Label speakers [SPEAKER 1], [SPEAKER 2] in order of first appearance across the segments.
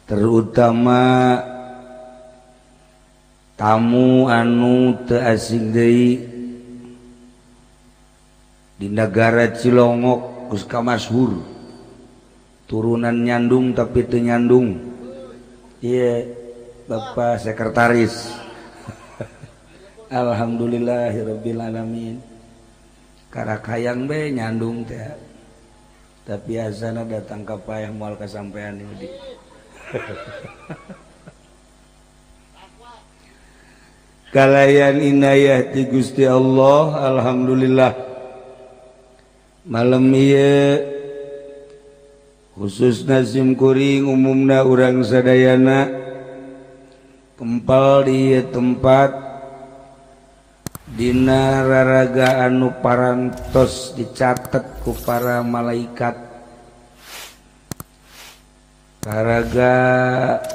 [SPEAKER 1] Terutama tamu anu teu asing deui di negara Cilongok geus kamasyhur. Turunan nyandung tapi teu nyandung. Ieu Bapak Sekretaris. Alhamdulillahirabbil alamin. Karakayang be nyandung teh. Tapi azana datang ka paeh moal kasampean ieu di. Kalayan inayah ti Gusti Allah, alhamdulillah. Malam ieu khususna simkuring umumna urang sadayana kempal di tempat dina raraga anu parantos dicatet ku para malaikat. Raraga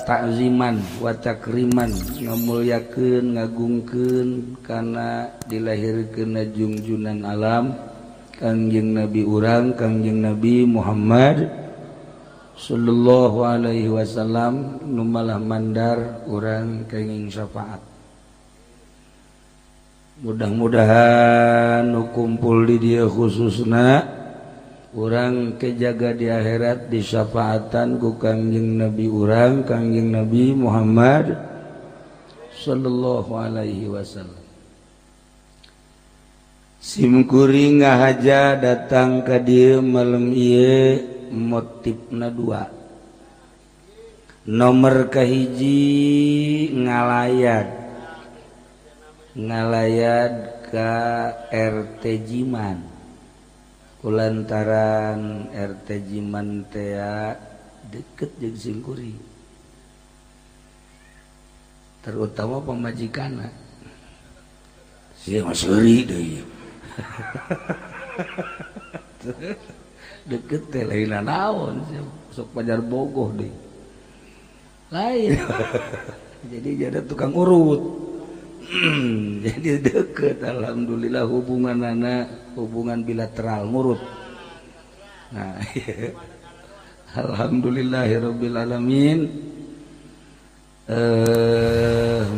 [SPEAKER 1] takziman wa takriman, ngamulyakeun ngagungkeun kana dilahirkeun jungjunan alam Kangjeng Nabi urang Kangjeng Nabi Muhammad sallallahu alaihi wasallam nu malah mandar urang kenging syafaat. Mudah-mudahan nu kumpul di dieu khususna urang kejaga di akhirat disyafaatan ku Kangjeng Nabi urang Kangjeng Nabi Muhammad sallallahu alaihi wasallam. Simkuring ngahaja datang ka dieu malam ieu motifna dua. Nomor kahiji ngalayat. Ngalayat ka RT Jiman. Kulantaran RT Jiman tea deket jeung simkuring, terutama pamajikanna sia mah seuri deui. Deket teh lain naon sok pajar bogoh deui lain. Jadi jadi tukang urut. Jadi deket, alhamdulillah hubungan anak hubungan bilateral ngurut. Nah, alhamdulillahirabbil alamin.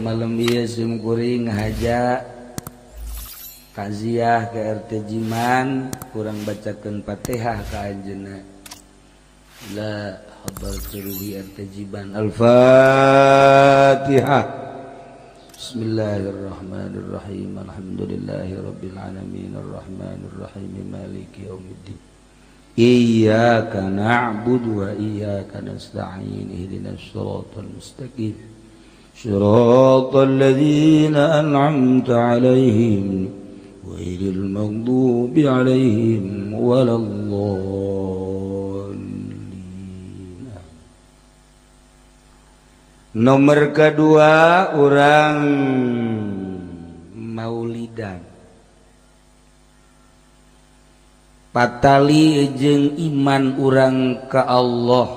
[SPEAKER 1] Malam ieu simkuring ngahaja takziah ke RT Jiman, kurang bacakeun Fatihah ka anjeunna. La hadratu ruhi RT Jiman. Al-Fatihah. Bismillahirrahmanirrahim. Alhamdulillahirabbil alamin arrahmanirrahim maliki yaumiddin. Iyyaka na'budu wa iyyaka nasta'in ihdinas siratal mustaqim. Siratal ladzina an'amta 'alaihim ghairil maghdubi 'alaihim waladdallin. Nomor kedua urang maulidan patali jeung iman urang ka Allah,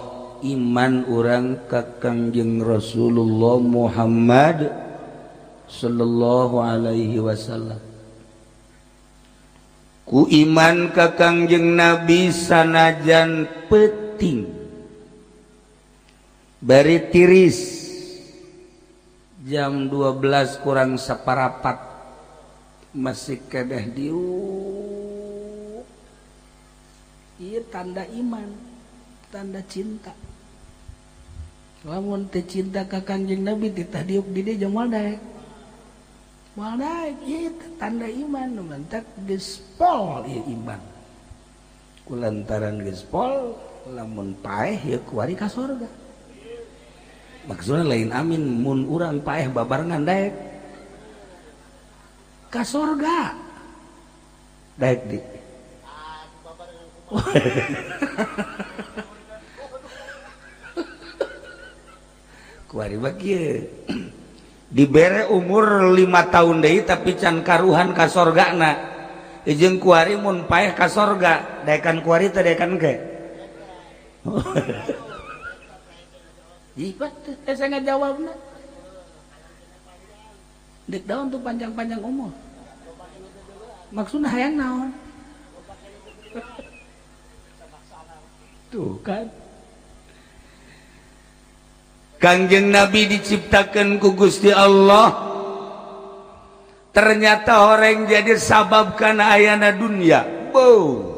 [SPEAKER 1] iman urang ka Kangjeng Rasulullah Muhammad sallallahu alaihi wasallam. Ku iman ka Kangjeng Nabi sanajan peuting bari tiris jam 12 kurang separapat masih kedah diuk. Ieu tanda iman, tanda cinta. Lamun teu cinta ka Kangjeng Nabi titah diuk di dieu jeung moal daek. Moal daek ieu tanda iman, mantak geus pol ieu iman. Kulantaran geus pol lamun paeh ieu kuari ka surga. Maksudnya lain amin mun urang paeh babarengan daek ka sorga daek di kuari mah kieu dibere umur 5 tahun deui tapi can karuhan ka sorgana jeung kuari mun paeh ka sorga daekan kuari teh daekan ke. Ibat saya ngajawabna. Dek daun tuh panjang-panjang umur. Maksudnya hayang naon? Tuh kan. Kangjeng Nabi diciptakan ku Gusti Allah. Ternyata orang jadi sabab kana ayana dunia. Bow.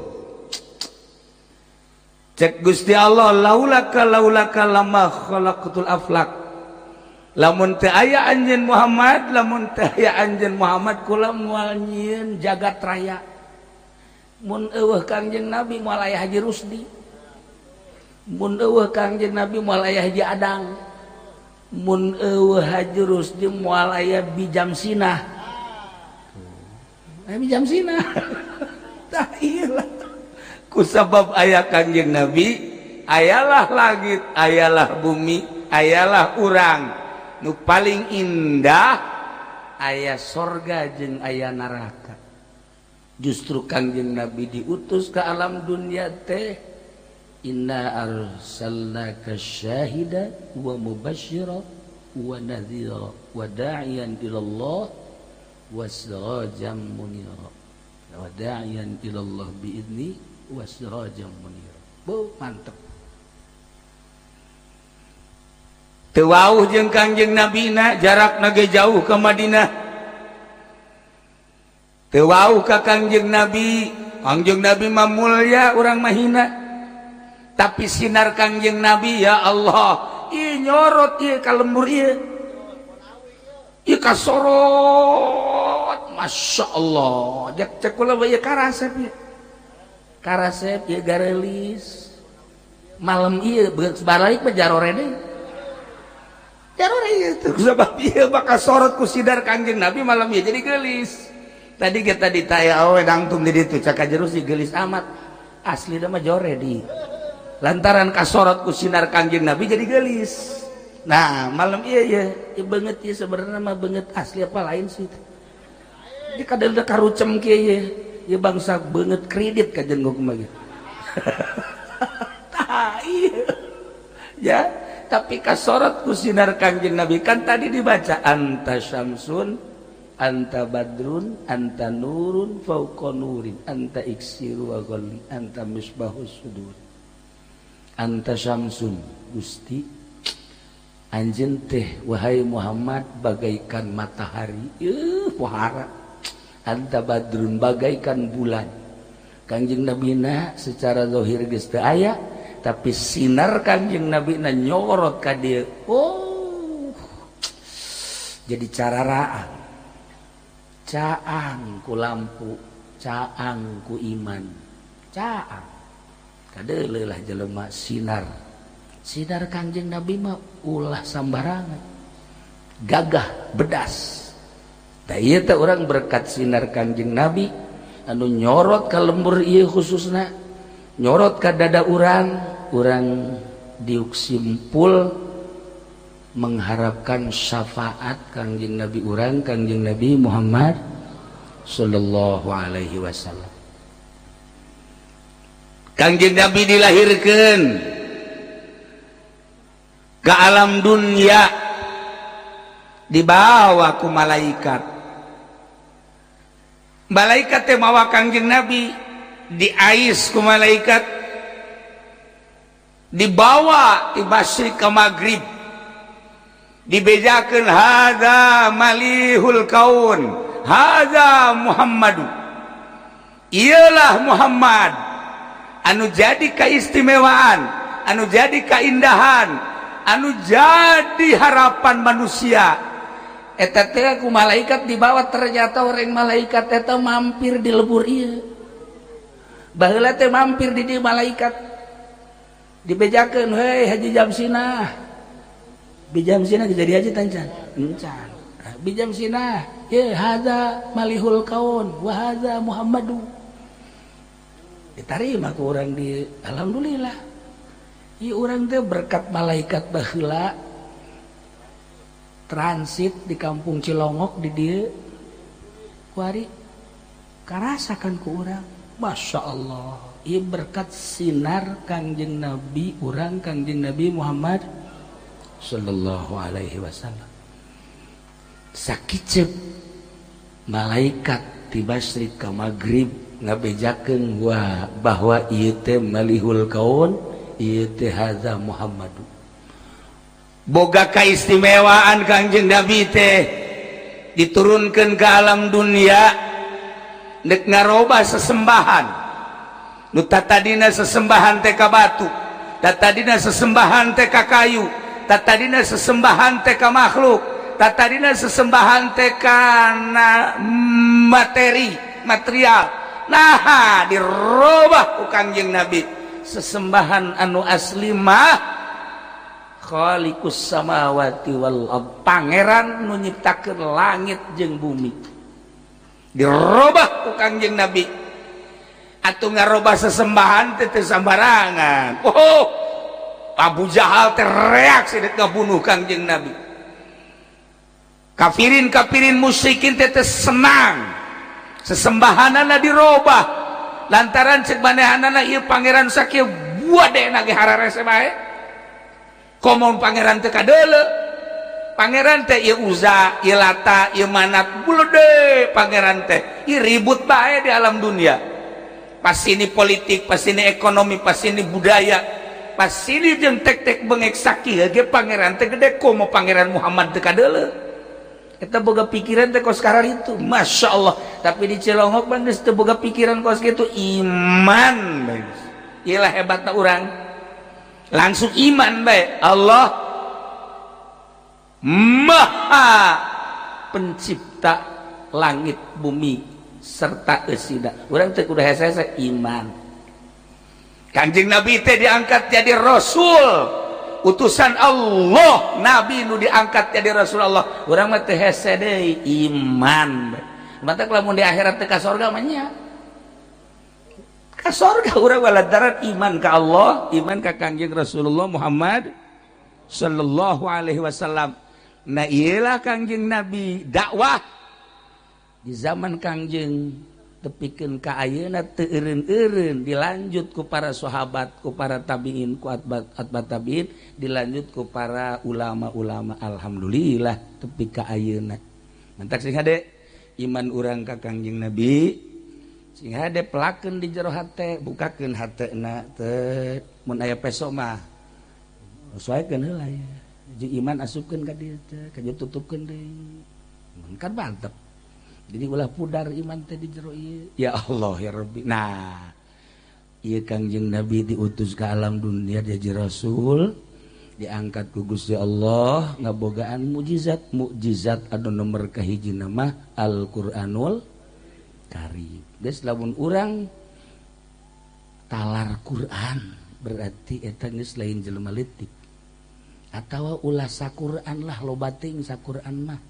[SPEAKER 1] Cek Gusti Allah laulaka laulaka lama khalaqatul aflak. Lamun teu aya anjeun Muhammad, lamun teu aya anjeun Muhammad kula moal nyieun jagat raya. Mun eueuh Kangjeng Nabi moal aya Haji Rusdi. Mun eueuh Kangjeng Nabi moal aya Haji Adang. Mun eueuh Haji Rusdi moal aya Bijamsinah. Bijamsinah. Tah ieu lah. Ku sabab aya Kangjeng Nabi, ayalah langit, ayalah bumi, ayalah urang. Nu paling indah aya sorga jeung aya neraka. Justru Kangjeng Nabi diutus ke alam dunia teh inna arsalnaka syahida wa mubasyira wa nadhira wa da'iyan ilallah wa sirajan munira wa da'iyan ilallah biidni wa sirajan munira. Bu, mantep. Teu wauh jeung Kangjeng Nabina, jarakna ge jauh ke Madinah. Teu wauh ka Kangjeng Nabi, Kangjeng Nabi mah mulya urang mah hina. Tapi sinar Kangjeng Nabi ya Allah, ieu nyorot ieu ka lembur ieu. Ieu kasorot, Masya Allah. Cek cek kula ieu karasep ieu. Karasep ieu garelis. Malam ieu balik mah jarore deui. Jarore ieu teh sabab ieu bakal sorot ku sinar Kangjeng Nabi malam ieu jadi geulis. Tadi kita ditaya awe dangtung di ditu cak jerus gelis amat. Asli mah jore di. Lantaran kasorot ku sinar Kangjeng Nabi jadi gelis. Nah, malam iya ya, ya banget ya sebenarnya mah banget asli apa lain sih. Di kadal da karucem kieu ye. Ya bangsa banget kredit ka jeung kumaha ge. Tah iya. Ya, tapi kasorot ku sinar Kangjeng Nabi kan tadi dibaca anta syamsun anta badrun anta nurun fauqa nurin anta iksiru wa ghalli anta misbahus sudur. Anta syamsun Gusti anjeun teh wahai Muhammad bagaikan matahari pohara. Anta badrun bagaikan bulan. Kangjeng Nabina secara zahir geus teu aya tapi sinar Kangjeng Nabina nyorot ka dieu. Oh, jadi cararaan caang ku lampu, caang ku iman, caang kadeuleuh lah jelema sinar. Sinar Kangjeng Nabi mah ulah sambarangan, gagah bedas. Tah ieu teh urang berkat sinar Kangjeng Nabi anu nyorot ka lembur ieu khususna, nyorot ka dada urang, urang diuk simpul mengharapkan syafaat Kangjeng Nabi urang, Kangjeng Nabi Muhammad sallallahu alaihi wasallam. Kangjeng Nabi dilahirkan ke alam dunia dibawa ku malaikat. Malaikat teh mawa Kangjeng Nabi diais ku malaikat, dibawa ti masyrik ke maghrib, dibejakeun hadza malihul kaun, hadza Muhammadu. Iyalah Muhammad anu jadi keistimewaan, anu jadi keindahan, anu jadi harapan manusia. Eta teh ku malaikat dibawa, ternyata orang malaikat eta mampir di lebur ieu. Baheula teh mampir di dieu malaikat. Dibejakeun, "Hei Haji Jamsinah." Bijamsinah jadi haji tancan. Encan. Bijamsinah, ye hadza malihul kaun wa hadza Muhammadu. Diterima ku urang di alhamdulillah. Ieu urang teh berkat malaikat baheula transit di kampung Cilongok di dieu kuari karasakan ku urang. Masya Allah, ieu berkat sinar Kangjeng Nabi urang, Kangjeng Nabi Muhammad sallallahu alaihi wasallam. Sakicep malaikat ti masyrik ka maghrib ngabejakeun wah bahwa ieu teh malihul kaun, ieu teh hadza Muhammadu. Boga kaistimewaan Kangjeng Nabi teh diturunkan ke alam dunia nek ngaroba sesembahan. Nu tatadina sesembahan teh ka batu, tatadina sesembahan teh ka kayu, tatadina sesembahan teh ka makhluk, tatadina sesembahan teh kana materi, material. Nah, dirobah ku Kangjeng Nabi sesembahan anu asli mah Khaliqus samawati wal ard, pangeran nu nyiptakeun langit jeung bumi. Dirobah ku Kangjeng Nabi. Atuh ngarobah sesembahan teh teu sambarangan. Oh, Abu Jahal teh reaksi dek ngabunuh Kangjeng Nabi. Kafirin-kafirin musyrikin teh teu senang. Sesembahanana dirobah. Lantaran cek manehanana ieu pangeran sakieu buadena ge hararese bae. Komo pangeran teh kadeuleu. Pangeran teh ieu Uza, ieu Lata, ieu Manat, bulede pangeran teh. Ieu ribut bae di alam dunia. Pas ini politik, pas ini ekonomi, pas ini budaya, pas ini jeung tek-tek bengek sakieu ge pangeran teh gede komo pangeran Muhammad teh kadeuleu. Eta boga pikiran teh kos karar itu. Masya Allah. Tapi di Cilongok mah geus teu boga pikiran kos kitu, iman bae. Ieu lah hebatna urang. Langsung iman bae. Allah Maha Pencipta langit bumi serta eusina. Urang teh kudu hese-hese iman. Kanjeng Nabi teh diangkat jadi rasul, utusan Allah. Nabi nu diangkat jadi rasul Allah. Urang mah teh hese deui iman. Matak lamun di akhirat teh ka sorga mah nya. Ka sorga urang lantaran iman ka Allah, iman ka Kangjeng Rasulullah Muhammad sallallahu alaihi wasallam. Nah iyalah Kangjeng Nabi dakwah di zaman Kangjeng tepikeun ka ayeuna teu eureun-eureun, dilanjut ku para sahabat, ku para tabiin, ku atba tabiin, dilanjut ku para ulama-ulama. Alhamdulillah tepi ka ayeuna. Mantak sing hade iman urang ka Kangjeng Nabi. Sing hade pelakeun di jero hate, bukakeun hatena teh mun aya peso mah sesuaikeun heula ya. Jeung iman asupkeun ka dieu teh, ka dieu tutupkeun deui. Mun kan mantep. Jadi ulah pudar iman teh di jero ieu. Ya Allah ya Rabbi. Nah, ieu Kangjeng Nabi diutus ke alam dunia jadi rasul, diangkat ku Gusti Allah ngabogaan mukjizat, mukjizat anu nomor kahiji nama Al-Qur'anul Karim. Geus lamun urang talar Quran berarti eta geus lain jelema leutik. Atawa ulah saquran lah loba teuing saquran mah.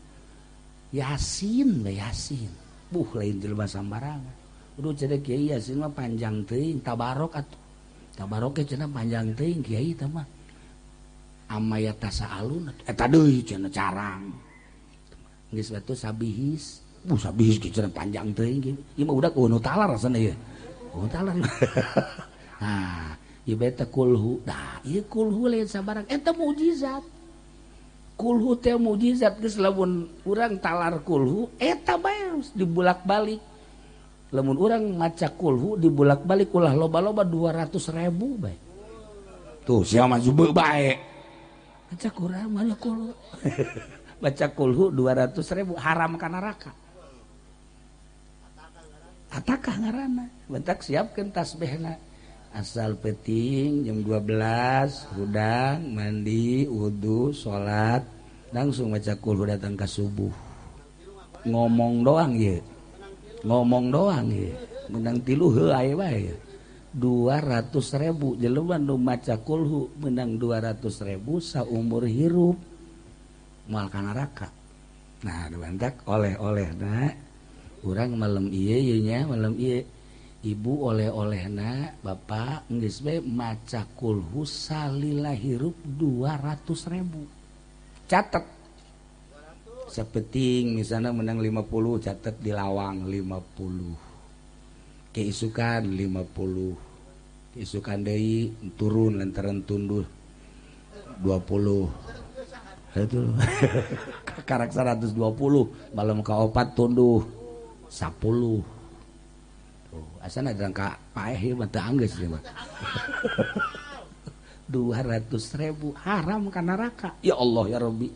[SPEAKER 1] Yasin we Yasin. Buh lain jelema sambarangan. Uduh cenah kiai Yasin mah panjang teuing, tabarok atuh. Tabarok ge cenah panjang teuing kiai teh mah. Amaya tasaalun eta deui cenah carang. Geus batu sabihis. Bu sabihis ge cenah panjang teuing. Ieu mah udah nu talar rasana ieu. Nu talar. Nah, ieu bae teh kulhu. Nah, ieu kulhu lain sabarang eta mukjizat. Kulhu teh mukjizat geus lamun urang talar kulhu eta bae dibulak-balik. Lamun urang maca kulhu dibulak-balik ulah loba-loba 200.000 bae. Tuh sia mah zubeu bae. Baca Quran maca kulhu. Baca kulhu 200.000 haram ka neraka. Atakah ngaranna. Bentak siapkeun tasbihna. Asal peting jam 12 hudang mandi wudu salat langsung baca kulhu datang ke subuh. Ngomong doang ye. Ngomong doang ye. Menang tilu heuh aya bae. 200.000 jelema nu maca kulhu menang 200.000 saumur hirup moal ka neraka. Nah, bantak oleh-olehna urang malam ieu ieu nya malam ieu ibu oleh-olehna bapak geus bae maca kulhu salila hirup 200.000. Catet. Sapeting misalnya menang 50 catet di lawang 50. Keisukan 50. Keisukan deui turun lantaran tunduh 20. Itu karak 120 malam kaopat tunduh 10. Tuh, asana ada ka paeh ieu mah teu anggeus ieu mah. 200.000 haram ka neraka. Ya Allah ya Rabbi.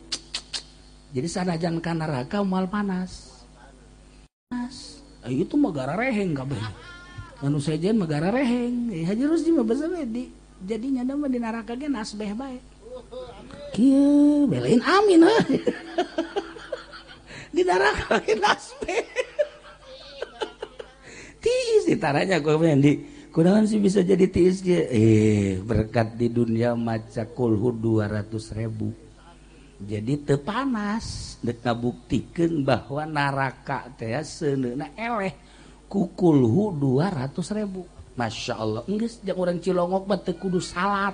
[SPEAKER 1] Jadi sanajan ka neraka moal panas. Panas. Itu mah garareheng kabeh. Anu sejen mah garareheng. Haji Rusdi mah basa di jadi nyana mah di neraka ge nasbeh bae. Kieu belain amin heuh. Di neraka ge nasbeh. Tiis ditaranya ku di kunaon sih bisa jadi tiis ge? Berkat di dunia maca kulhu 200.000. Jadi teu panas, deuk ngabuktikeun bahwa neraka teh seuneuna eleh ku kulhu 200.000. Masya Allah, geus jeung urang Cilongok mah teu kudu salat.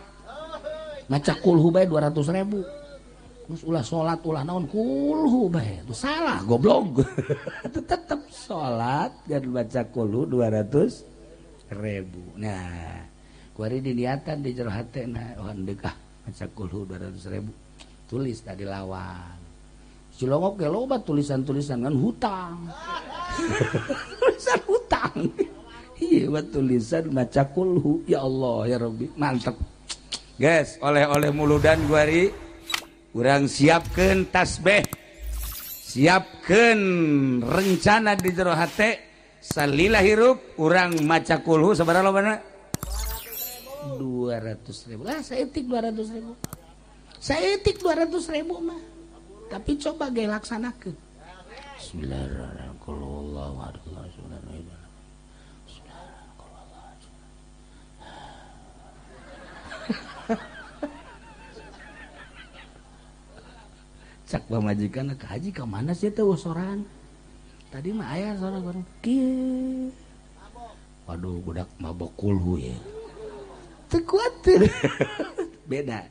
[SPEAKER 1] Maca kulhu bae 200.000. Terus ulah salat ulah naon kulhu bae. Itu salah goblok. Tetep salat dan baca kulhu 200.000. Nah, kuari diniatan di jero hatena, oh deuk ah maca kulhu 200.000. Tulis tadi lawan. Cilongok ge loba tulisan-tulisan kan hutang. Tulisan hutang. Iya, buat tulisan maca kulhu. Ya Allah ya Rabbi, mantep. Guys, oleh-oleh muludan kuari urang siapkeun tasbih. Siapkeun rencana di jero hate salila hirup urang maca kulhu sabaraha lobana? 200.000. Lah saeutik 200.000. Saeutik 200.000 mah. Tapi coba ge laksanakeun. Bismillahirrahmanirrahim. Cak pamajikan ke haji ka mana sih teh sorangan? Tadi mah aya sorang orang kieu. Waduh budak mabok kulhu ya. Teu kuatir. Beda.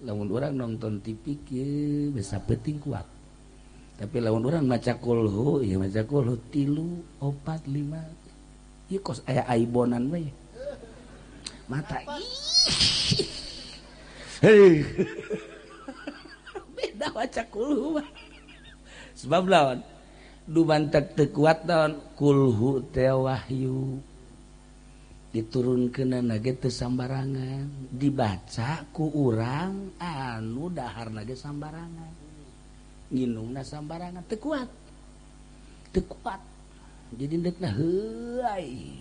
[SPEAKER 1] Lamun urang nonton TV kieu bisa penting kuat. Tapi lamun urang maca kulhu, ya maca kulhu 3, 4, 5. Ieu kos aya aibonan we. Mata. Hei. Beda maca kulhu mah. Sebab lawan du bantek teu kuat naon kulhu teh wahyu. Diturunkeunana ge teu sambarangan, dibaca ku urang anu daharna ge sambarangan. Nginumna sambarangan teu kuat. Teu kuat. Jadi deukna heuay.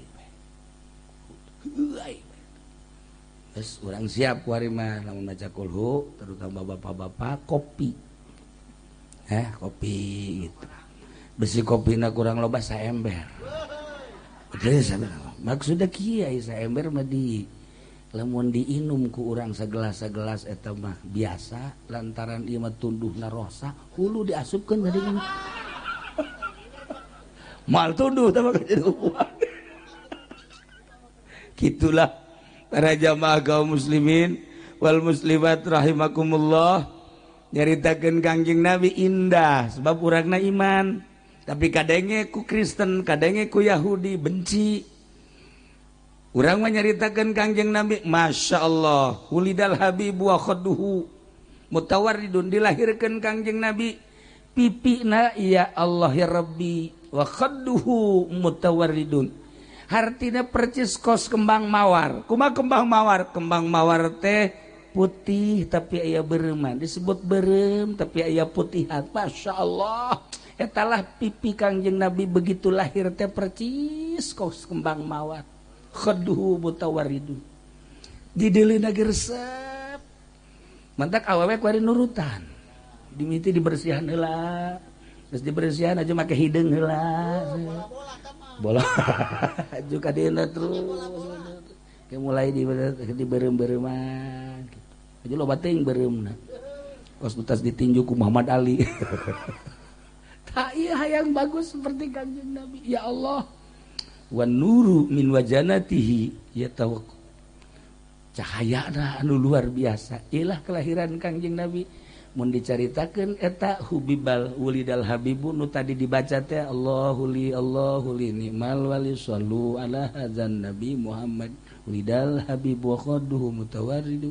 [SPEAKER 1] Heuay. Terus urang siap ku ari mah lamun maca kulhu, terutama bapak-bapak kopi. Kopi gitu. Besi kopina kurang loba saember. Maksudnya kieu saember mah di lamun diinum ku urang segelas-segelas eta mah biasa lantaran ieu mah tunduhna rosa hulu diasupkeun tadi mah. Mal tunduh teh mah jadi uang. Gitulah para jamaah kaum muslimin wal muslimat rahimakumullah, nyaritakeun Kangjeng Nabi indah sebab urangna iman. Tapi kadenge ku Kristen, kadenge ku Yahudi benci. Urang mah nyaritakeun Kangjeng Nabi, Masya Allah, hulidal habibu wa khadduhu mutawarridun, dilahirkeun Kangjeng Nabi pipina ya Allah ya Rabbi, wa khadduhu mutawarridun. Hartina percis kos kembang mawar. Kumaha kembang mawar? Kembang mawar teh putih tapi aya bereuman, disebut beureum tapi aya putihan. Masya Allah. Etalah pipi Kangjeng Nabi begitu lahir teh percis kos kembang mawar. Khaduhu mutawaridun. Dideulina ge resep. Mantak awewe kuari nurutan. Dimiti dibersihan heula. Geus dibersihan aja make hideung heula. Bola. Aju ka dieuna terus. Ke mulai di beureum-beureuman gitu. Aja loba teuing beureumna. Kos utas ditinju ku Muhammad Ali. Tak iya hayang bagus seperti Kangjeng Nabi. Ya Allah. Wan nuru min wajanatihi yatawakku. Cahayana anu luar biasa. Ilah kelahiran Kangjeng Nabi. Mun dicaritakeun eta hubibal wulidal habibu nu tadi dibaca teh Allahu li Allahu li ni'mal wali sallu ala hadzan nabi Muhammad wulidal habibu wa khadduhu mutawarridu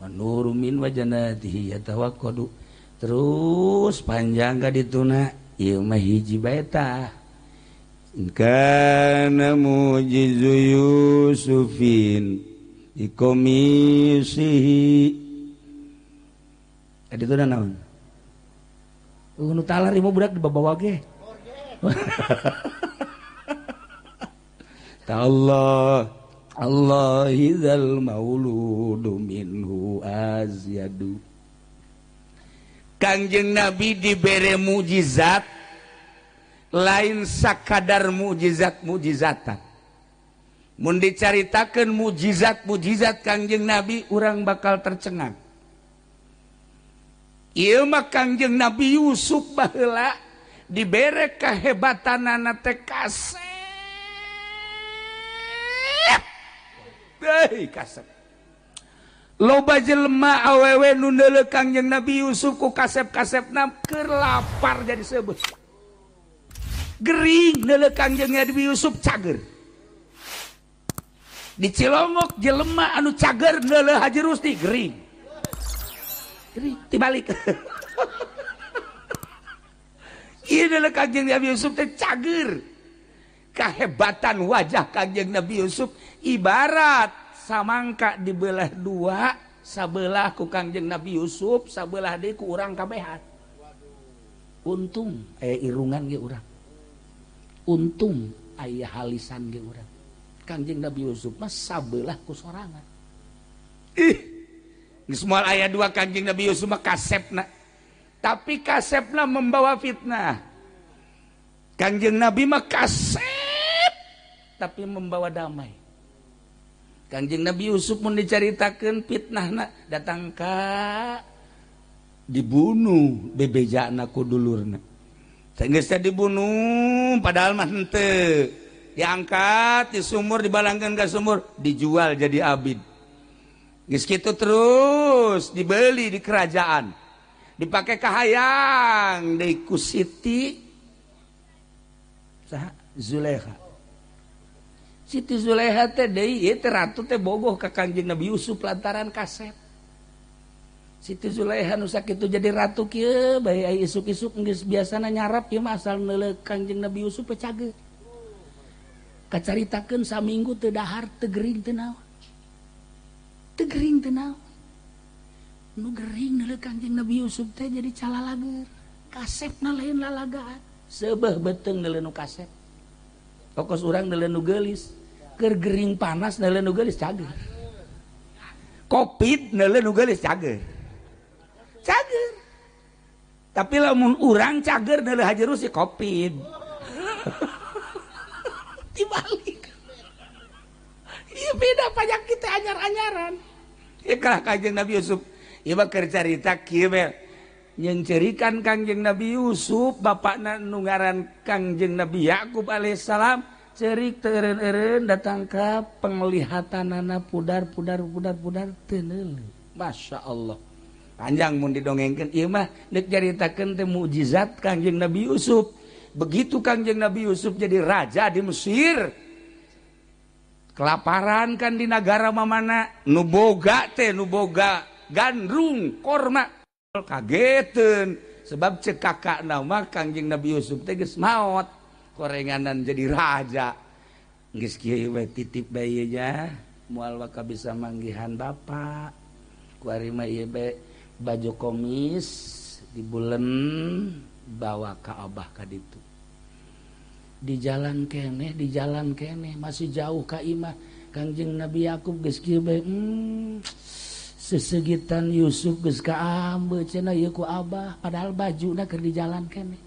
[SPEAKER 1] wan nuru min wajanatihi yatawaqqadu. Terus panjang ka dituna ieu mah hiji bae tah. Kana mujizu Yusufin Ikomisihi tadi itu naon? Nu talar ieu budak dibawa ge. Allah Allah idzal mauludu minhu azyadu. Kangjeng Nabi dibere mukjizat lain sakadar mukjizat mukjizatan. Mun dicaritakeun mukjizat-mukjizat Kangjeng Nabi urang bakal tercengang. Ieu mah Kangjeng Nabi Yusuf baheula dibere kehebatanana teh kasep. Hei kasep. Loba jelema awewe nu neuleuh Kangjeng Nabi Yusuf ku kasep-kasepna keur lapar jadi seubeuh. Gering neuleuh Kangjeng Nabi Yusuf cager. Di Cilongok jelema anu cager neuleuh Haji Rusdi gering. Gering tibalik. Ieu neuleuh Kangjeng Nabi Yusuf teh cager. Kahebatan wajah Kangjeng Nabi Yusuf ibarat samangka dibelah dua, sabelah ku Kangjeng Nabi Yusuf, sabelah deui ku urang kabehan. Untung aya irungan ge urang. Untung aya halisan ge urang. Kangjeng Nabi Yusuf mah sabelah ku sorangan. Ih, geus moal aya dua Kangjeng Nabi Yusuf mah kasepna. Tapi kasepna membawa fitnah. Kangjeng Nabi mah kasep tapi membawa damai. Kangjeng Nabi Yusuf mun dicaritakeun fitnahna datang ka dibunuh bebejana ku dulurna. Geus teh dibunuh padahal mah henteu. Diangkat di sumur, dibalangkan ke sumur, dijual jadi abid. Geus kitu terus dibeli di kerajaan. Dipakai kahayang deui ku Siti saha Zulaikha. Siti Zulaikha teh deui ieu teh ratu teh bogoh ka Kangjeng Nabi Yusuf lantaran kasep. Siti Zulaikha nu sakitu jadi ratu kieu bae ai isuk-isuk geus biasana nyarap ieu mah asal neuleuh Kangjeng Nabi Yusuf teh cager. Kacaritakeun saminggu teu dahar teu gering teu naon. Teu gering teu naon. Nu gering neuleuh Kangjeng Nabi Yusuf teh jadi calalager. Kasepna lain lalagaan. Seubeuh beuteung neuleuh nu kasep. Pokos urang neuleuh nu geulis. Keur gering panas neuleuh nu geulis cager. Covid neuleuh nu geulis cager. Cager. Tapi lamun urang cager neuleuh Haji Rusdi Covid. Dibalik. Iya beda pajak kita anyar-anyaran. Ieu kalah Kangjeng Nabi Yusuf. Ieu mah keur carita kieu we. Nyeungceurikan Kangjeng Nabi Yusuf bapakna nu ngaran Kangjeng Nabi Yakub alaihissalam ceurik teu eureun-eureun datang ka penglihatanana pudar pudar pudar pudar teu neuleuh. Masya Allah. Panjang mun didongengkeun ieu mah deuk caritakeun teh mukjizat Kangjeng Nabi Yusuf. Begitu Kangjeng Nabi Yusuf jadi raja di Mesir, kelaparan kan di negara mamana, nu boga teh nu boga gandrung korma kageteun sebab cek kakakna mah Kangjeng Nabi Yusuf teh geus maot korenganan jadi raja. Geus kieu we titip bae ieu nya moal waka bisa manggihan bapak. Ku ari mah ieu bae baju komis dibulen bawa ka abah ka ditu. Di jalan keneh masih jauh ka imah Kangjeng Nabi Yakub geus kieu bae sesegitan Yusuf geus kaambe cenah ieu ku abah padahal bajuna keur di jalan keneh.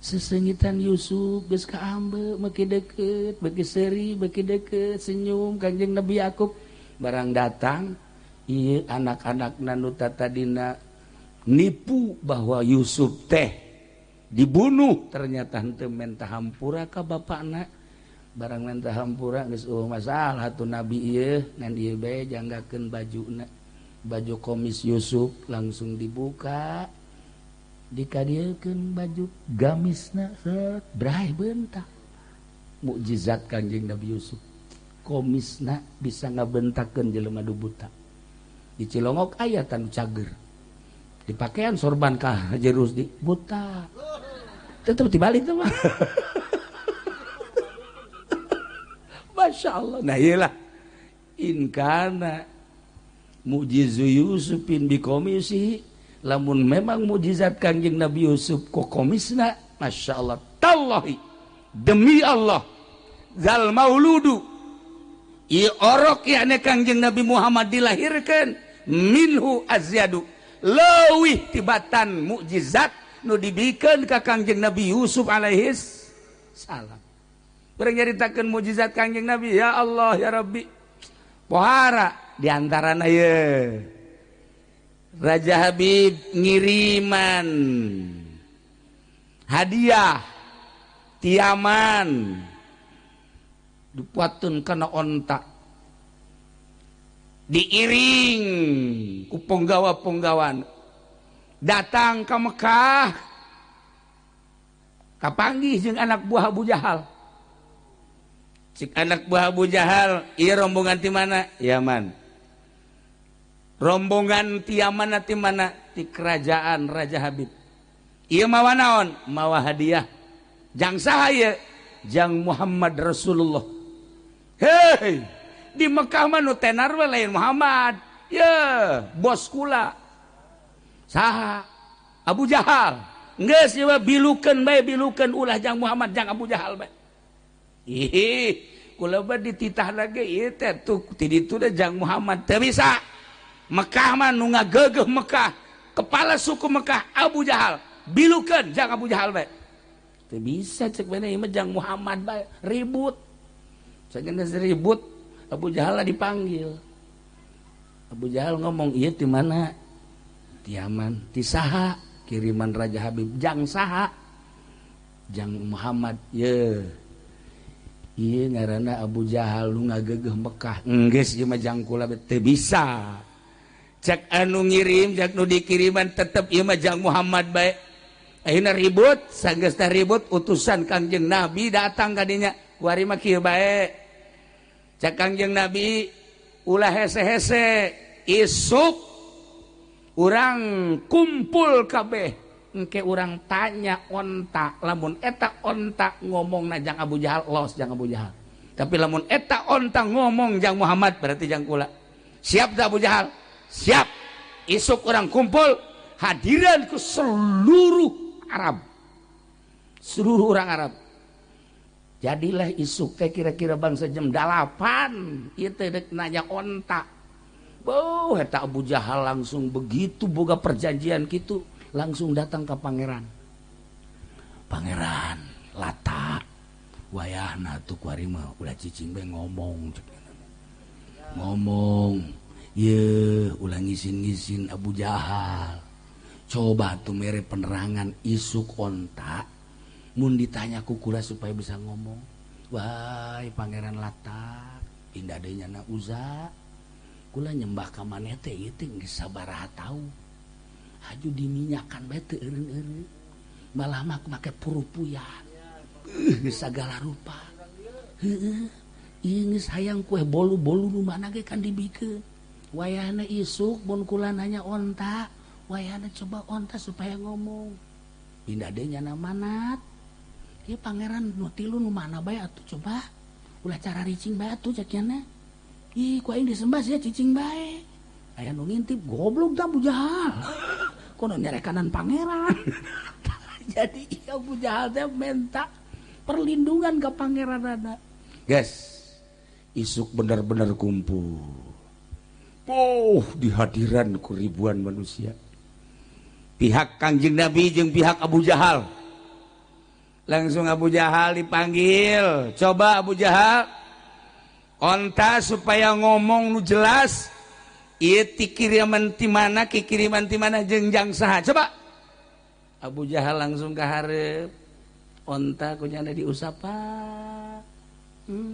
[SPEAKER 1] Sesengitan Yusuf geus kaambe beuki deukeut beuki seuri beuki deukeut senyum Kangjeng Nabi Yakub barang datang ieu anak-anakna nu tatadina nipu bahwa Yusuf teh dibunuh ternyata henteu menta hampura ka bapakna. Barang menta hampura geus eueuh masalah atuh nabi ieu ngan ieu bae janggakeun bajuna. Baju komis Yusuf langsung dibuka dikadiekeun baju gamisna set brai bentak. Mukjizat Kangjeng Nabi Yusuf. Komisna bisa ngabentakeun jelema nu buta. Di Cilongok aya tanu cager. Dipakaian sorban ka Haji Rusdi buta. Tetep dibalik tuh mah. Masya Allah. Nah iyalah. In kana mujizu Yusufin bikomisi, lamun memang mujizat Kangjeng Nabi Yusuf ku komisna, Masya Allah, tallahi, demi Allah, zal mauludu i orok yakni Kangjeng Nabi Muhammad dilahirkan minhu azyadu, leuwih tibatan mukjizat nu dibikeun ka Kangjeng Nabi Yusuf alaihis salam. Urang nyaritakeun mukjizat Kangjeng Nabi, ya Allah ya Rabbi. Pohara di antarana ye Raja Habib ngiriman hadiah tiaman dipuatun kana onta, diiring ku punggawa-punggawan datang ke Mekah, kapanggih jeung anak buah Abu Jahal. Cik anak buah Abu Jahal, ieu rombongan ti mana? Yaman. Rombongan ti mana ti mana? Ti kerajaan Raja Habib. Ieu mawa naon? Mawa hadiah. Jang saha ieu? Jang Muhammad Rasulullah. Hei, di Mekah mah nu tenar we lain Muhammad. Ye, bos kula. Saha? Abu Jahal. Geus ieu bilukeun bae, bilukeun ulah jang Muhammad jang Abu Jahal bae. Ih, kula mah dititah lagi ieu teh tuh ti ditu teh jang Muhammad teu bisa. Mekah mah nu ngageugeuh Mekah, kepala suku Mekah Abu Jahal. Bilukeun jang Abu Jahal bae. Teu bisa cek bae ieu mah jang Muhammad bae, ribut. Sageuna ribut, Abu Jahal dipanggil. Abu Jahal ngomong, ieu ti mana? Ti Yaman. Ti saha? Kiriman Raja Habib. Jang saha? Jang Muhammad. Ye. Ieu ngaranna Abu Jahal nu ngageugeuh Mekah. Enggeus ieu mah jang kula teu bisa. Cek anu ngirim, cek nu dikiriman tetep ieu mah jang Muhammad bae. Ayeuna ribut, sanggeus teh ribut utusan Kangjeng Nabi datang ka dinya. Kuari mah kieu bae. Cek Kangjeng Nabi ulah hese-hese, isuk urang kumpul kabeh, engke urang tanya onta, lamun eta onta ngomong jang Abu Jahal, los jang Abu Jahal. Tapi lamun eta onta ngomong jang Muhammad berarti jang kula. Siap tak Abu Jahal? Siap. Isuk urang kumpul, hadiran ke seluruh Arab, seluruh orang Arab. Jadilah isuk teh kira-kira bangsa jam 8 ieu teh dek nanya onta. Beuh, eta Abu Jahal langsung begitu boga perjanjian gitu, langsung datang ke pangeran. Pangeran Lata, wayahna tuh kuari mah ulah cicing bae ngomong. Ngomong, ye ulah ngisin-ngisin Abu Jahal. Coba tuh mere penerangan isuk onta mun ditanya ku kula supaya bisa ngomong. Wahai Pangeran Lata, indah deui nyana Uza. Kula nyembah ka maneh teh ieu teh geus sabaraha taun. Haju diminyakan bae teu eureun-eureun. Malah mah make purupuya. Geus sagala rupa. Heueuh, ieu geus hayang kue bolu-bolu nu mana ge kan dibikeun. Wayahna isuk mun kula nanya onta, wayahna coba onta supaya ngomong. Indah deui nyana manat. Ieu pangeran nu tilu nu mana bae atuh coba. Ulah cara ricing bae atuh cek nyana. Ih, ku aing disembah sia cicing bae. Aya nu ngintip, goblok tah Abu Jahal. Kono nyerekanan pangeran. Jadi Abu Jahal teh minta perlindungan ke pangeranana. Guys, isuk bener-bener kumpul. Oh, di hadiran ku ribuan manusia. Pihak Kangjeng Nabi jeung pihak Abu Jahal. Langsung Abu Jahal dipanggil. Coba Abu Jahal, onta supaya ngomong nu jelas. Ieu ti kiriman ti mana, kiriman ti mana jeung jang saha. Coba. Abu Jahal langsung ka hareup. Onta kunyana diusapan.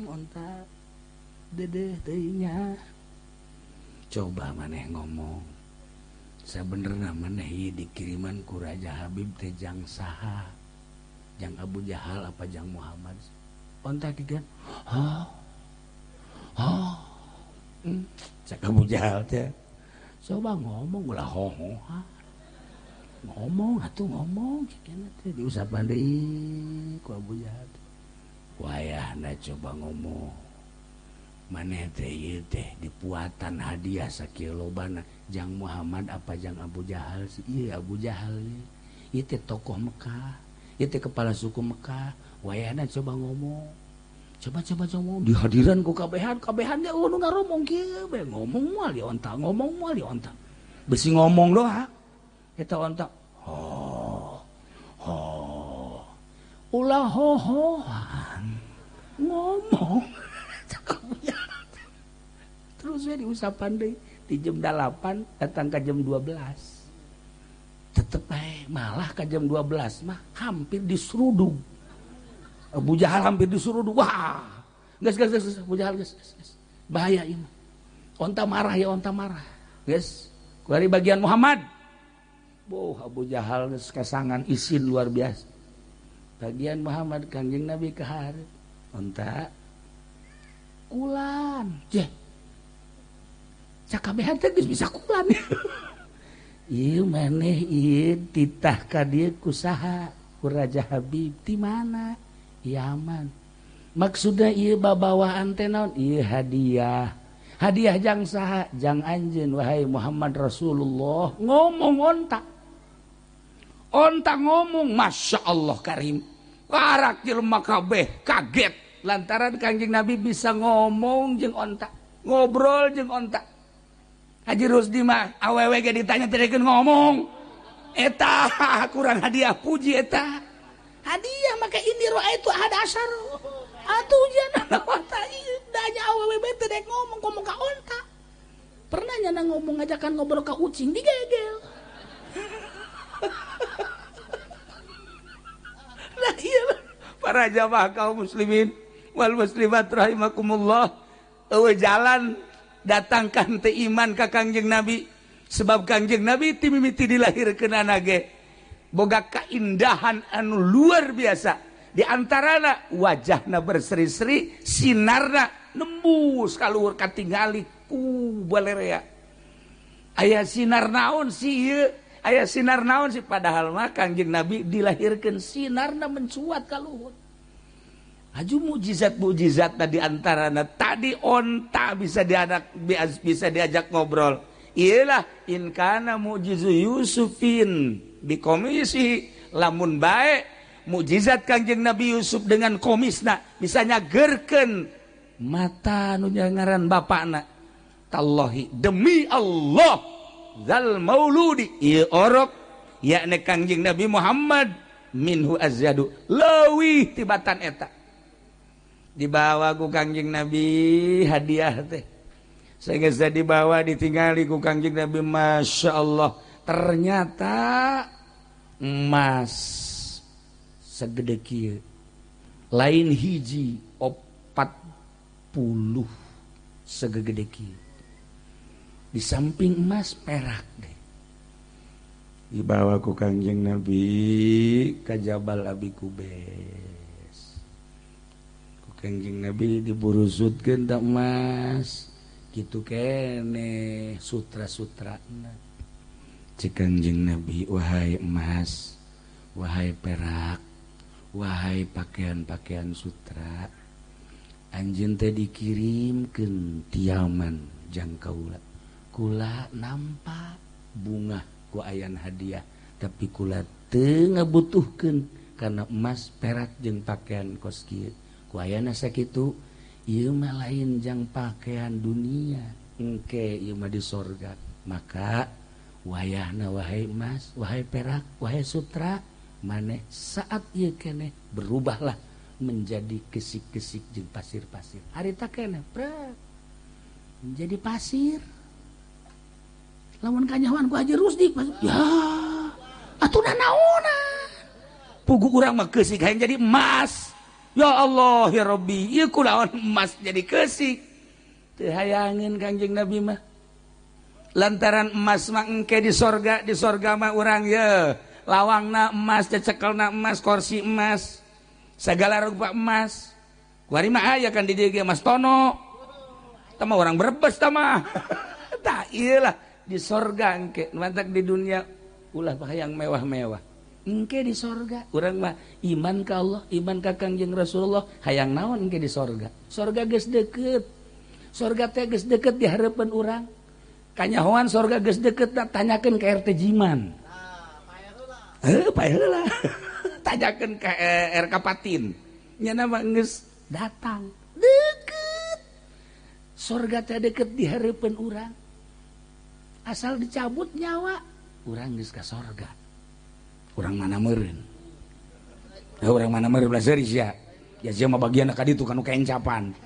[SPEAKER 1] Onta dedeh teuing nya. Coba maneh ngomong. Sabenerna maneh ieu dikiriman ku Raja Habib teh jang saha? Jang Abu Jahal apa jang Muhammad? Onta kieu. Oh. Oh. Cak Abu Jahal teh. Coba ngomong ulah hoho. Ngomong atuh ngomong cek teh diusapan deui ku Abu Jahal. Wayahna coba ngomong. Maneh teh ieu teh dipuatan hadiah sakieu lobana jang Muhammad apa jang Abu Jahal sih? Ieu Abu Jahal ieu teh tokoh Mekah, ieu teh kepala suku Mekah. Wayahna coba ngomong. Coba ngomong di hadiran ku kabehan, kabehan ge nu ngaromong kieu bae ngomong moal di onta, ngomong moal di onta. Besi ngomong doa eta onta. Ho ho. Ulah hohohan ngomong. Terus we diusapan deui di jam 8 datang ke jam 12. Tetep bae malah ke jam 12 mah hampir diseruduk. Abu Jahal hampir diseruduk. Wah, geus geus geus Abu Jahal geus geus. Bahaya ieu mah. Onta marah ya onta marah. Geus, kuari bagian Muhammad. Boh Abu Jahal geus kasangan isin luar biasa. Bagian Muhammad Kangjeng Nabi ka hareup. Onta kulan. Jeh. Cakabehan teh geus bisa kulan. Ieu maneh ieu titah ka dieu ku saha? Ku Raja Habib ti mana? Yaman. Maksudna ieu babawaan teh naon? Ieu hadiah. Hadiah jang saha? Jang anjeun wahai Muhammad Rasulullah. Ngomong onta. Onta ngomong, Masya Allah Karim. Karak jelema kabeh kaget lantaran Kangjeng Nabi bisa ngomong jeung onta, ngobrol jeung onta. Haji Rusdi mah awewe ge ditanya teu ngomong. Eta kurang hadiah puji eta. Hadiah maka ini roa itu ada asar. Atuh ujian onta ieu danya awewe bae teu dek ngomong ngomong ka onta. Pernah nyana ngomong ngajakan ngobrol ka ucing digegel. Nah iya para jamaah kaum muslimin wal muslimat rahimakumullah, eueuh jalan datangkan teh iman ka Kangjeng Nabi sebab Kangjeng Nabi ti mimiti dilahirkeunana ge boga kaindahan anu luar biasa, di antarana wajahna berseri-seri, sinarna nembus ka luhur katingali ku balerea. Aya sinar naon sih ieu? Aya sinar naon sih? Padahal mah Kangjeng Nabi dilahirkeun sinarna mencuat ka luhur. Aju mukjizat-mukjizat tadi antarana tadi onta bisa dianak bisa diajak ngobrol. Iyalah in kana mukjizu Yusufin bikomisi, lamun bae mukjizat Kangjeng Nabi Yusuf dengan komisna bisa nyagerkeun mata nu ngaran bapakna. Tallahi demi Allah zal mauludi ieu orok yakni Kangjeng Nabi Muhammad minhu azyadu leuwih tibatan eta. Dibawa ku Kangjeng Nabi hadiah teh. Sehingga dibawa ditinggali ku Kangjeng Nabi, Masya Allah ternyata emas segede kieu lain hiji 40 segede kieu. Di samping emas perak deh. Dibawa ku Kangjeng Nabi ka Jabal Abi Kubes. Ku Kangjeng Nabi diburusutkeun tak emas kitu keneh sutra-sutrana. Cek Kangjeng Nabi, wahai emas, wahai perak, wahai pakaian-pakaian sutra, anjeun teh dikirimkeun ti Yaman jang kaula. Kula nampak bunga ku ayan hadiah, tapi kula teu ngabutuhkeun karena emas perak jeung pakaian kos kieu. Ku ayana sakitu ieu mah lain jang pakaian dunia, engke ieu mah di sorga. Maka wayahna wahai emas, wahai perak, wahai sutra, maneh saat ieu keneh berubahlah menjadi kesik-kesik jeung pasir-pasir. Harita keneh prek menjadi pasir. Lamun kanyahoan ku Haji Rusdi, ya atuh nanaonan. Pugu urang mah keusik hayang jadi emas. Ya Allah ya Rabbi, ieu kulaon emas jadi keusik. Teu hayangeun Kangjeng Nabi mah. Lantaran emas mah engke di sorga mah urang ye lawangna emas, cecekelna emas, kursi emas, segala rupa emas. Kuari mah aya kan di dieu ge Mas Tono. Tah mah urang Brebes tah mah. Tah ieu lah di sorga engke, mantak di dunia ulah hayang mewah-mewah. Engke di sorga urang mah iman ka Allah, iman ka Kangjeng Rasulullah, hayang naon engke di sorga. Sorga geus deukeut. Sorga teh geus deket di hareupeun urang. Kanyahoan sorga geus deket tanyakeun ka RT Jiman. Heuh, pae heula. Tanyakeun ka RK Patin. Nya mah geus datang. Deket. Sorga teh deket di hareupeun urang. Asal dicabut nyawa, urang geus ka sorga. Urang mana meureun? Urang mana meureun belah seuri sia. Ya sia mah bagian ka ditu kanu kaencapan.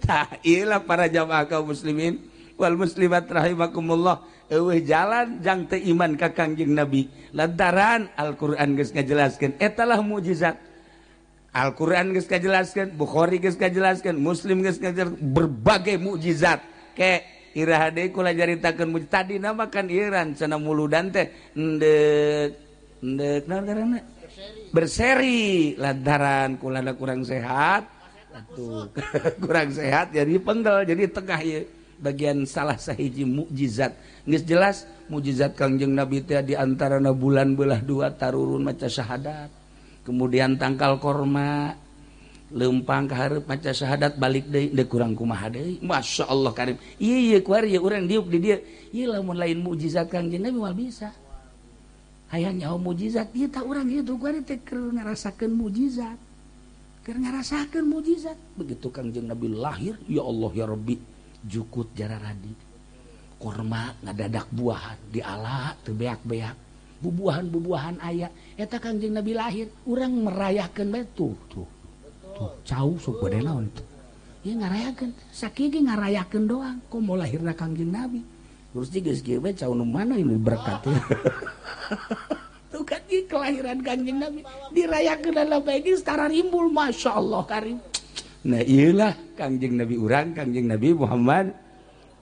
[SPEAKER 1] Tah ieu para jamaah kaum muslimin wal muslimat rahimakumullah, eueuh jalan jang teu iman ka Kangjeng Nabi lantaran Al-Qur'an geus ngajelaskeun eta lah mukjizat. Al-Qur'an geus ngajelaskeun, Bukhari geus ngajelaskeun, Muslim geus ngajelaskeun berbagai mukjizat. Ke iraha deui kula caritakeun mukjizat tadi nama kan iran cenah muludan teh endek endek naon ngaranna berseri lantaran kula kurang sehat atuh kurang sehat jadi penggal jadi tengah ieu bagian salah sahiji mukjizat. Geus jelas mukjizat Kangjeng Nabi teh di antarana bulan belah dua tarurun maca syahadat, kemudian tangkal korma lempang ka hareup maca syahadat balik deui deuk kurang kumaha deui. Masya Allah karim. Ieu ieu kuari ieu urang diuk di dieu. Ieu lamun lain mukjizat Kangjeng Nabi moal bisa. Hayang nyaho mukjizat ieu tah urang ieu kuari teh keur ngarasakeun mukjizat. Keur ngarasakeun mukjizat. Begitu Kangjeng Nabi lahir, ya Allah ya Rabbi, jukut jararadi korma ngadadak buahan diala teu beak-beak bubuahan-bubuahan aya eta Kangjeng Nabi lahir urang merayakeun bae tuh tuh tuh cau sok bade naon tuh ieu ngarayakeun sakieu ge ngarayakeun doang komo lahirna Kangjeng Nabi terus geus kieu bae cau nu mana ieu berkat tuh kan ieu kelahiran Kangjeng Nabi dirayakeun lah bae geus tararimbul masyaallah karim. Nah iyalah Kangjeng Nabi urang, Kangjeng Nabi Muhammad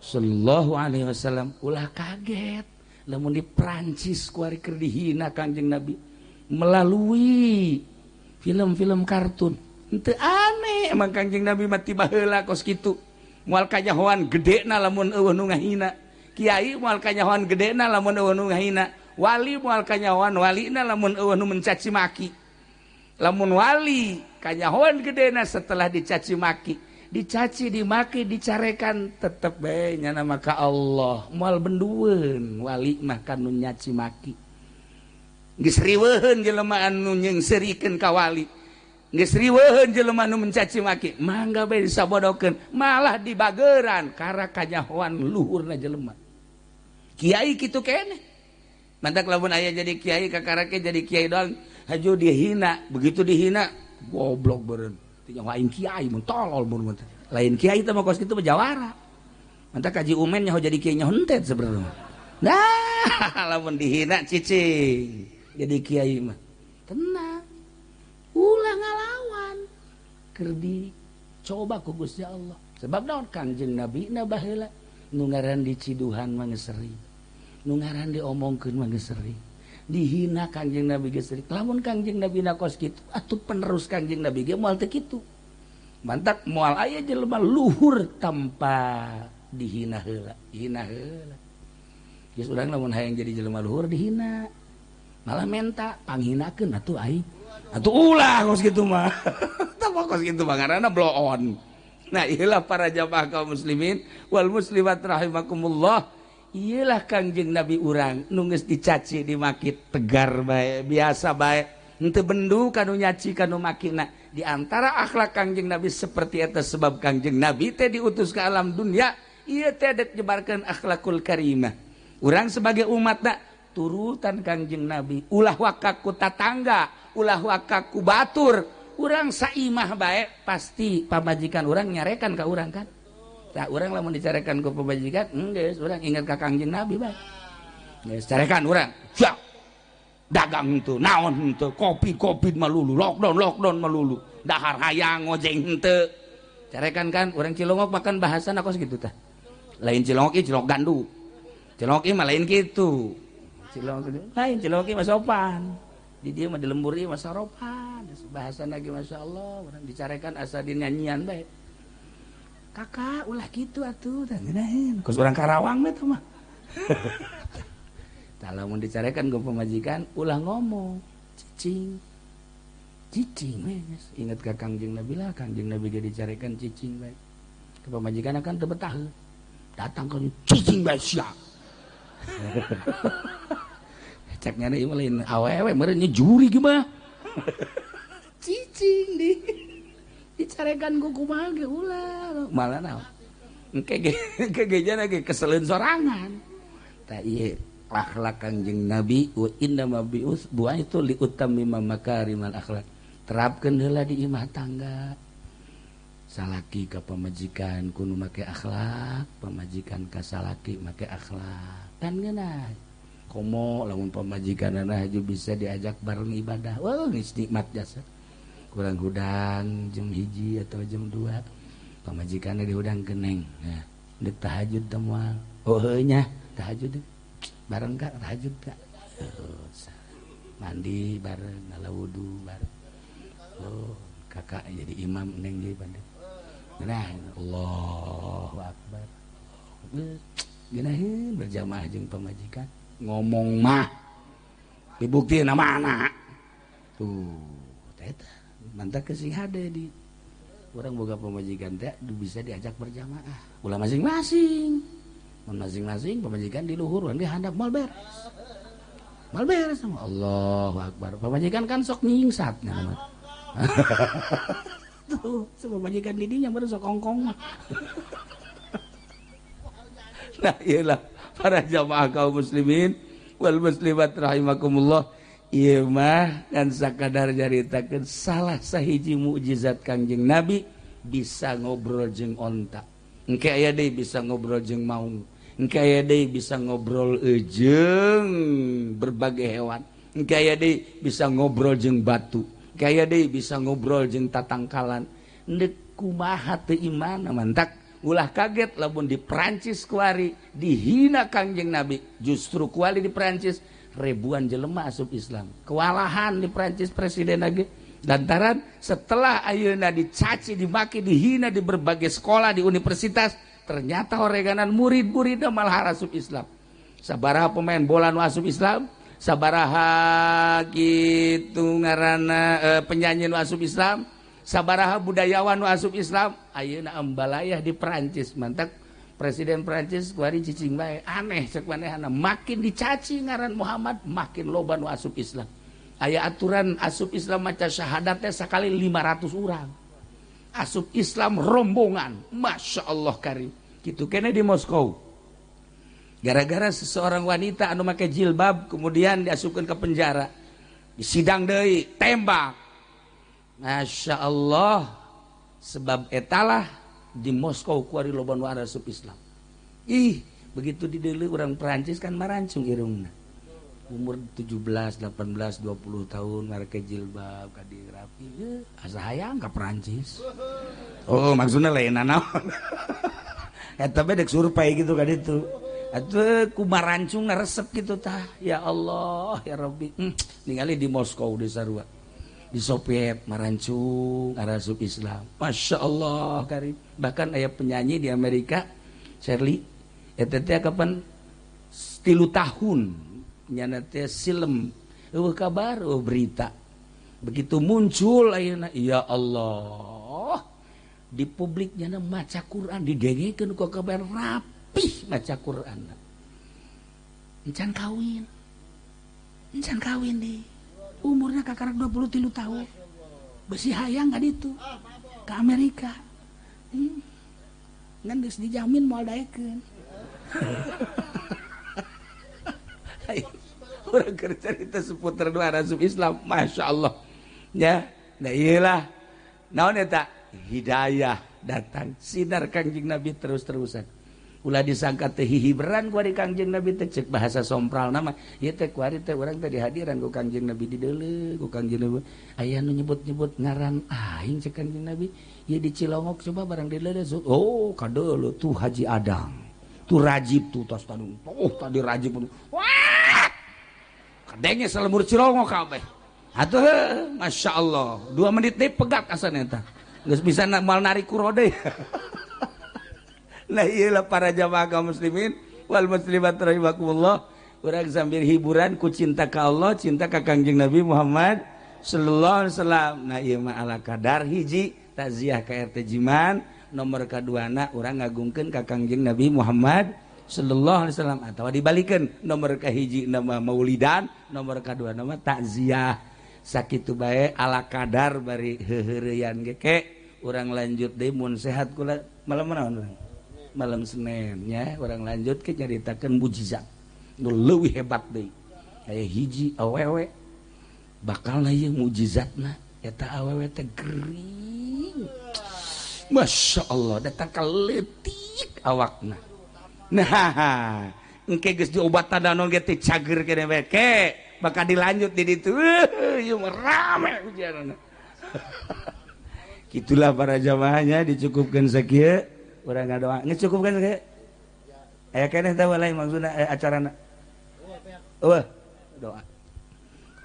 [SPEAKER 1] sallallahu alaihi wasallam. Ulah kaget lamun di Prancis kuari keur dihina Kangjeng Nabi melalui film-film kartun. Henteu aneh emang Kangjeng Nabi mah tiba heula kos kitu. Moal kanyahoan gedena lamun eueuh nu ngahina. Kiai moal kanyahoan gedena lamun eueuh nu ngahina. Wali moal kanyahoan walina lamun eueuh nu mencaci maki. Lamun wali kanyahoan gedena setelah dicaci maki, dicaci dimaki dicarekan tetep bae nyana maka Allah moal bendueun wali mah kanu nyaci maki. Geus riweuheun jelema anu nyeungseurikeun ka wali, geus riweuheun jelema anu mencaci maki, mangga bae disabodokeun malah dibageran kara kanyahoan luhurna jelema. Kiai kitu keneh. Mantak lamun aya jadi kiai kakarake jadi kiai doang haju dihina, begitu dihina goblok beureun. Teu nyaho aing kiai mun tolol mun lain kiai teh mah kos kitu mah jawara. Mantak kaji umen nyaho jadi kiai nyaho hentet sebenarnya. Nah, lamun dihina cicing jadi kiai mah. Tenang. Ulah ngalawan. Keur dicoba ku Gusti Allah. Sebab naon Kangjeng Nabi na baheula nu ngaran diciduhan mah geus sering. Nu ngaran diomongkeun mah geus sering. Dihina Kangjeng Nabi geus sering. Lamun Kangjeng Nabi na kos kitu atuh penerus Kangjeng Nabi ge moal teu kitu. Mantak moal aya jelema luhur tanpa dihina heula, hina heula. Geus urang lamun hayang jadi jelema luhur dihina. Malah menta panghinakeun atuh aing. Atuh ulah kos kitu mah. Tah kos kitu mah ngaranna blow on. Nah, ieulah para jamaah kaum muslimin wal muslimat rahimakumullah. Iyalah Kangjeng Nabi urang nu geus dicaci dimaki tegar bae biasa bae henteu bendu kanu nyaci kanu makina. Di antara akhlak Kangjeng Nabi seperti eta sebab Kangjeng Nabi teh diutus ke alam dunia ieu teh dek nyebarkeun akhlakul karimah. Urang sebagai umatna turutan Kangjeng Nabi, ulah waka ku tatangga, ulah waka ku batur. Urang saimah bae pasti pamajikan urang nyarekan ka urang kan. Tah urang lamun dicarekan ku pamajikan, geus urang ingat ka Kangjeng Nabi bae. Geus carekan urang. Siap. Dagang henteu, naon henteu, kopi-kopi malulu, lockdown malulu. Dahar hayang ngojeng henteu. Carekan kan urang Cilongok makan bahasana kos kitu tah. Lain Cilongok ieu Cilongok gandu. Cilongok ieu mah lain kitu. Cilongok lain Cilongok ieu mah sopan. Di dieu mah di lembur ieu mah saropan. Bahasana ge masyaallah urang dicarekan asa dinyanyian bae. Kakak ulah gitu atuh tah ngeunaheun. Kos urang Karawang mah teh mah. Tah lamun dicarekan ku pamajikan ulah ngomong, cicing. Cicing we geus. Ingat ka Kangjeng Nabi lah, Kangjeng Nabi ge dicarekan cicing bae. Ke pamajikan kan teu betah. Datang ke cicing bae sia. Cek nyana ieu mah lain awewe meureun nya juri ge mah. Cicing di dicarekan ku kumaha ge ulah. Malah naon. Engke ge engke ge jana ge keseleun sorangan. Tah ieu akhlak Kangjeng Nabi wa inna ma bi'us bu'aitu li utammima makarimal akhlak. Terapkeun heula di imah tangga. Salaki ka pamajikan kudu make akhlak, pamajikan ka salaki make akhlak. Kan ngeunah. Komo lamun pamajikanana haju bisa diajak bareng ibadah. Wah, geus nikmat jasa. Kurang hudang jam 1 atau jam 2. Pamajikanna dihudang keneng. Nah, deuk tahajud teh moal. Oh heuh nya, tahajud deh. Bareng kak, tahajud kak. Oh, mandi bareng, ngala wudu bareng. Oh, kakak jadi imam neng jadi bandit. Nah, Allahu Akbar. Geunaheun berjamaah jeung pamajikan. Ngomong mah dibukti nama anak. Tuh, eta mantap kesing hade di. Urang boga pamajikan teh bisa diajak berjamaah. Ulah masing-masing. Masing-masing pamajikan di luhur urang di handap moal beres. Moal beres sama Allahu Akbar. Pamajikan kan sok nyingsat nya. Tuh, sama pamajikan di dinya baru sok kongkong mah. Nah, iyalah para jamaah kaum muslimin wal muslimat rahimakumullah. Ieu mah kan sakadar nyaritakeun salah sahiji mukjizat Kangjeng Nabi bisa ngobrol jeung onta. Engke aya deui bisa ngobrol jeung maung. Engke aya deui bisa ngobrol jeung berbagai hewan. Engke aya deui bisa ngobrol jeung batu. Engke aya deui bisa ngobrol jeung tatangkalan. Endek kumaha teu iman mantak ulah kaget lamun di Perancis kuari dihina Kangjeng Nabi. Justru kuari di Perancis ribuan jelema asup Islam. Kewalahan di Perancis presiden lagi. Lantaran setelah ayeuna dicaci, dimaki, dihina di berbagai sekolah, di universitas, ternyata oreganan murid-muridna malah asup Islam. Sabaraha pemain bola nu asup Islam, sabaraha kitu ngaranna penyanyi nu asup Islam, sabaraha budayawan nu asup Islam, ayeuna ambalayah di Perancis. Mantak presiden Perancis kuari cicing bae, aneh cek manehna, makin dicaci ngaran Muhammad makin loba nu asup Islam. Aya aturan asup Islam maca syahadat teh sakali 500 urang. Asup Islam rombongan, Masya Allah karim. Kitu kene di Moskow. Gara-gara seseorang wanita anu make jilbab kemudian diasupkeun ke penjara. Disidang deui, tembak. Masya Allah, sebab etalah di Moskow kuari loba nu asup Islam. Ih, begitu dideuleu urang Perancis kan marancung irungna. Umur 17, 18, 20 tahun make jilbab kadi rapi, asa hayang ka Perancis. Oh, maksudna lain naon. Eta bae dek survei gitu kan itu. Atuh kumarancung resep gitu tah. Ya Allah, ya Rabbi. Ningali di Moskow di sarua. Di Soviet marancung arasup Islam. Masya Allah karim. Bahkan aya penyanyi di Amerika, Shirley, eta teh kapan 3 tahun nyana teh silem eueuh kabar eueuh berita. Begitu muncul ayeuna ya Allah di publik nyana maca Quran didengekeun ku kabar rapih maca Quran. Encan kawin. Encan kawin di. Umurna kakarak 23 tahun. Besi hayang ka ditu. Ka Amerika. Ngan geus dijamin moal daekeun. Orang cerita seputar dua asup Islam, Masya Allah. Ya, nah iyalah. Naon eta hidayah datang sinar Kangjeng Nabi terus-terusan. Ulah disangka teh hihiberan ku ari Kangjeng Nabi teh cek bahasa sompral nama. Ieu teh kuari teh urang teh dihadiran ku Kangjeng Nabi dideuleu ku Kangjeng Nabi. Aya nu nyebut-nyebut ngaran aing cek Kangjeng Nabi. Ieu di Cilongok coba barang dideuleu. Oh, kadeuleu tuh Haji Adang. Tuh Rajib tuh tos tadung. Oh, tadi Rajib. Wah! Kadenge salemur Cilongok kabeh. Atuh, Masya Allah. 2 menit deui pegat asana eta. Geus bisa moal narik kurode. Nah iyalah para jamaah kaum muslimin wal muslimat rahimakumullah. Urang sambil hiburan ku cinta ka Allah, cinta ka Kangjeng Nabi Muhammad sallallahu alaihi wasallam. Nah ieu mah ala kadar hiji takziah ka RT Jiman, Nomor kaduana urang ngagungkeun ka Kangjeng Nabi Muhammad sallallahu alaihi wasallam atawa dibalikeun nomor kahiji nama maulidan, nomor kadua nama takziah. Sakitu bae ala kadar bari heuheureyan ge ke urang lanjut deui mun sehat kula malam naon urang? Malam Senin nya urang lanjut ke nyaritakeun mujizat nu leuwih hebat deui. Aya hiji awewe bakal ieu mujizatna eta awewe teh gering. Masya Allah datang ka leutik awakna. Nah, engke geus diobatan naon ge teh cager keneh bae ke bakal dilanjut di ditu. Ieu mah rame ujianna. Gitulah para jamaahnya dicukupkan sakieu urang ngadoa. Geus cukupkan sakieu? Aya keneh teh lain maksudna acarana. Eueuh, doa.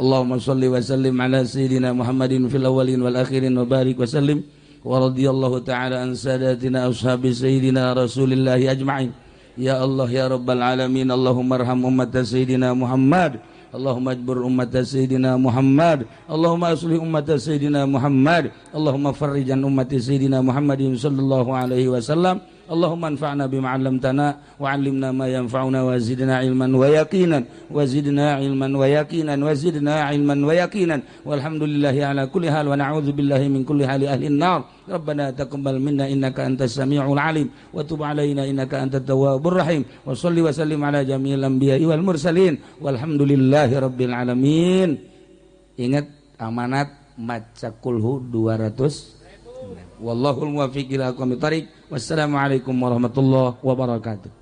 [SPEAKER 1] Allahumma shalli wa sallim ala sayyidina Muhammadin fil awwalin wal akhirin wa barik wa sallim wa radhiyallahu ta'ala an sadatina ashabi sayyidina Rasulillahi ajma'in. Ya Allah ya Rabbal alamin, Allahumma arham ummat sayyidina Muhammad, Allahumma ajbur ummat sayyidina Muhammad, Allahumma aslih ummat sayyidina Muhammad, Allahumma farrijan ummati sayyidina Muhammadin sallallahu alaihi wasallam. Allahumma anfa'na bima 'allamtana wa 'allimna ma yanfa'una wa zidna 'ilman wa yaqinan wa zidna 'ilman wa yaqinan wa zidna 'ilman wa yaqinan walhamdulillahi ala kulli hal wa na'udzu billahi min kulli hali ahli an-nar. Rabbana taqabbal minna innaka antas samiul 'alim wa tub 'alaina innaka antat tawwabur rahim wa shalli wa sallim ala jami'il anbiya'i wal mursalin walhamdulillahi rabbil alamin. Ingat amanat maca kulhu 200. Wallahul muwaffiq ila aqwamit thariq. Wassalamualaikum warahmatullahi wabarakatuh.